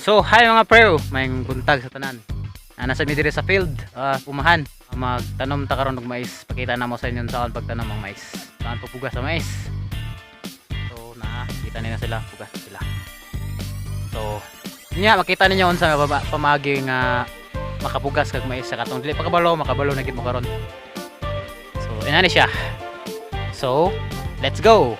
So, hi mga pre, maayong buntag sa tanan. Nasa mi diri sa field, umahan. Magtanom ta karon og mais. Pakita namo sa inyo saan pagtanom ang mais. Saan pagpugas sa mais. So, na kita nila sila, pugas na sila. So, nya makita ninyo unsa nga pamaagi nga makapugas kag mais sa katong dili pa kabalo, makabalo na gid mo karon. So, inani siya. So, let's go.